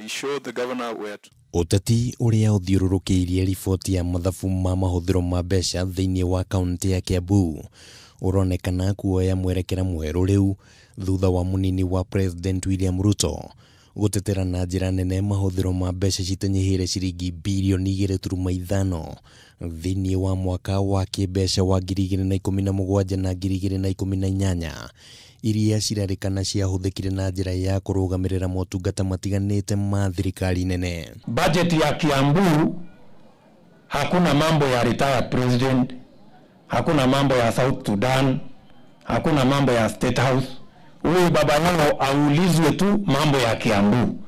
He showed the governor where to Ũteti ũrĩa ũthiũrũrũkĩirie riboti ya mathabu ma mahũthĩro ma mbeca thĩinĩ wa kaunti ya Kiambu ũronekana kuoya mwerekera mwerũ rĩu thutha wa mũnini wa President William Ruto gũtetera na njĩra nene mahũthĩro ma mbeca citanyihĩire ciringi birioni 2.5 thĩinĩ wa mwaka wa kĩmbeca wa 2017 na 2018 iria cirarĩkana ciahũthĩkire na njĩra ya kũrũgamĩrĩra motungata matiganĩte ma thirikari nene. Budget ya Kiambu hakuna mambo ya retired president, hakuna mambo ya South Sudan, hakuna mambo ya State House. Huyu baba yao aulizwe tu mambo ya Kiambu.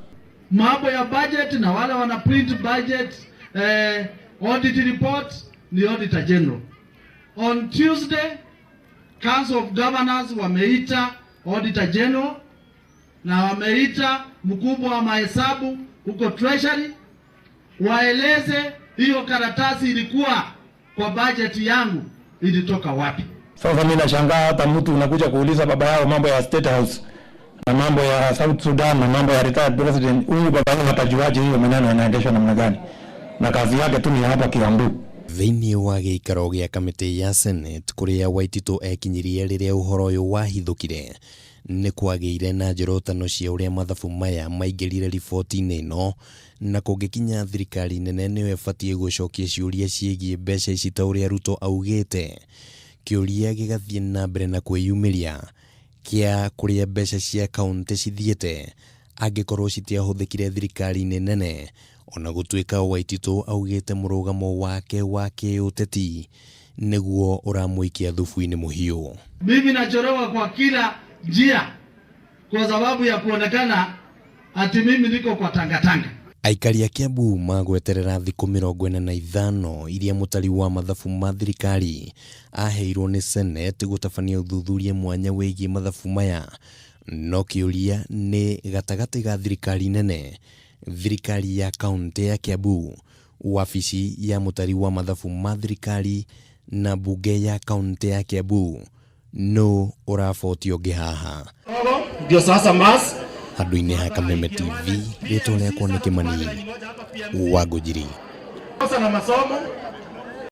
Mambo ya budget na wale wana print budget audit report ni Auditor General. On Tuesday, Council of Governors wameita Auditor General na wameita mkubwa wa mahesabu huko Treasury waeleze hiyo karatasi ilikuwa kwa budget yangu ilitoka wapi. Sasa mimi nashangaa hata mtu unakuja kuuliza baba yao mambo ya State House na mambo ya South Sudan na mambo ya retired president. Huyu baba yao atajuaje hiyo maneno yanaendeshwa namna gani? Na kazi yake tu ni hapa Kiambu. Thĩinĩ wa gĩikaro gĩa kamĩtĩ ya Senate kũrĩa Waititũ ekinyirie rĩrĩa ũhoro ũyũ wahithũkire, nĩ kwagĩire na njorotano cia ũrĩa mathabu maya maingĩrire riboti-inĩ ĩno, na kũngĩkinya thirikari nene nĩyo ĩbatiĩ gũcokia ciũria ciĩgiĩ mbeca ici ta ũrĩa Ruto augĩte. Kĩũria gĩgathiĩ na mbere na kwĩyumĩria kĩa kũrĩa mbeca cia kaunti cithiĩte angĩkorwo citiahũthĩkire thirikari-inĩ nene, ona gũtuĩka Waititũ augĩte mũrũgamo wake wa kĩũteti nĩguo ũramũikia thubu-inĩ mũhiũ. Mimi nachorewa kwa kila njia kwa sababu ya kuonekana ati mimi niko kwa tangatanga. Aikari a Kiambu magweterera thikũ 45 iria mũtari wa mathabu ma thirikari aheirwo nĩ Senate gũtabania ũthuthuria mwanya wĩgiĩ mathabu maya, no kĩũria nĩ gatagatĩ ga thirikari nene, thirikari ya kaunti ya Kiambu, wabici ya mũtari wa mathabu ma thirikari na mbunge ya kaunti ya Kiambu, nũ ũrabotio ũngĩ haha? Ndio sasa mas Handũ-inĩ ha Kameme TV, rĩtwa rĩakwa nĩ Kĩmani wa Ngũnjiri. Sasa na masomo.